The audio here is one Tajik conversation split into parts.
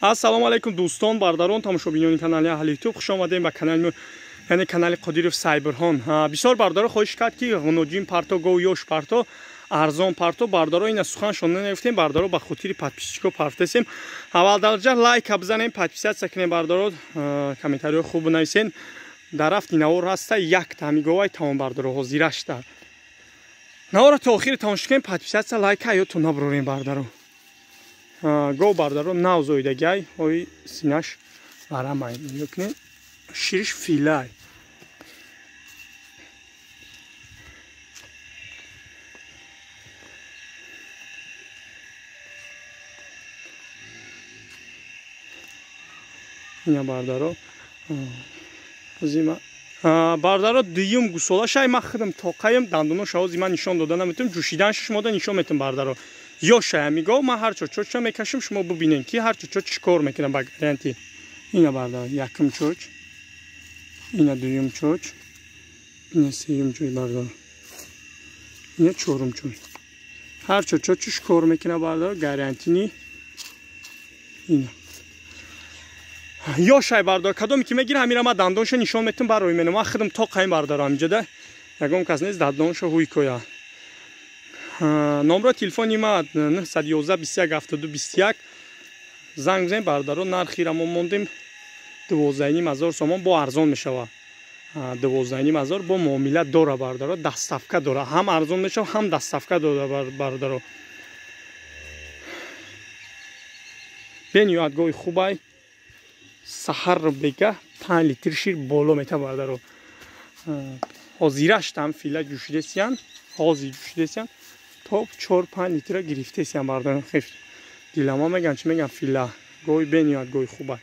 Ассалому алайкум дӯстон, бародарон, тамошобинони канали Аҳли Ютуб, хуш омадем ба канали, яъне канали Қодиров Сайбурҳон. Бисёр бародаро хоҳиш кард, ки ғуноҷин парто, гов ёш парто, арзон парто. Бародаро, ина суханшон нагуфтем, бародаро, ба хотири подписчико партесем. Аввал дараҷа лайка бизанем, подписаться кунем, бародаро, комментариҳои хуб бинависен. Дар рафти навор ҳаста якта ҳами говай тамом, бародаро, ҳозирашта. Навора то охири тамошо кунем, подписаться, лайка ёдтон набурорем, бародаро. Гов, бародаро, нав зоидагиай, ҳои синаш варамай, нигоҳ кунед, шириш филай. Ина, бародаро, зима, бародаро, дуюм гусола шай, ман худам тоқаем, дандоноша ҳози ман нишон дода наметавонам, ҷӯшиданша шумода нишон метавам, бародаро. Ёша ҳами гов, ман ҳар чочоча мекашам, шумо бубинед, ки ҳар чочоч чӣ кор мекунам ба гаранти. Ина, бародаро, якум чоч, ина дуюм чоч, ина сеюм чоч, бародаро, ина чорум чоч. Ҳар чочочш кор мекунам, бародаро, гарантини. Ина ёшай, бародаро, кадоме ки мегира, ҳамира ман дандонша нишон метавам, барои менам. Ман худам тоқаем, бародаро, ҳамиҷода ягон кас нест дандонша ҳуй коя. Номро телефони ма 911 21 72 21, занг бизанед, бародаро. Нархира мо мондем 12,5 ҳазор сомон, бо арзон мешава. 12,5 ҳазор бо муомила дора, бародаро, доставка дора, ҳам арзон мешава, ҳам доставка дора, бародаро. Бениҳоят гови хубай, саҳарро бега 5 литр шир боло мета, бародаро. Ҳозираштам фила ҷӯшидесиян, ҳозир ҷӯшидесиян, то 4-5 литра гирифтесиян, бародаро. Дилама меган, чӣ меган, фила гови бениҳоят гови хубай.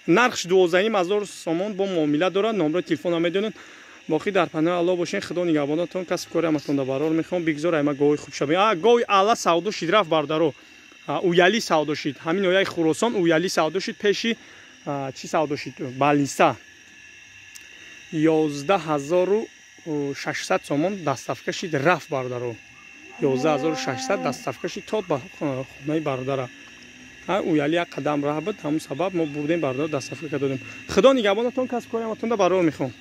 Нархш 12,5 ҳазор сомон, бо муомила дорад. Номрои телефонро медонед. Боқӣ дар паноҳи Аллоҳ бошед, Худо нигаҳбонатон, касб кори ҳаматонда барор мехоҳам. Бигзор айма гови хуб шавед. А гови алла савдо шид, рафт, бародаро, уяли савдо шид, ҳамин нояи Хуросон уяли савдо шид, пеши чӣ савдо шид, балниса, 11 600 сомон доставка шид, рафт, бародаро, 11 600 доставка шид то ба хонаи бародара. Уяли як қадам раҳ буд, ҳамун сабаб мо бурдем, бародаро, доставка додем. Худо нигаҳбонатон, касб кори ҳаматонда барор мехоҳам.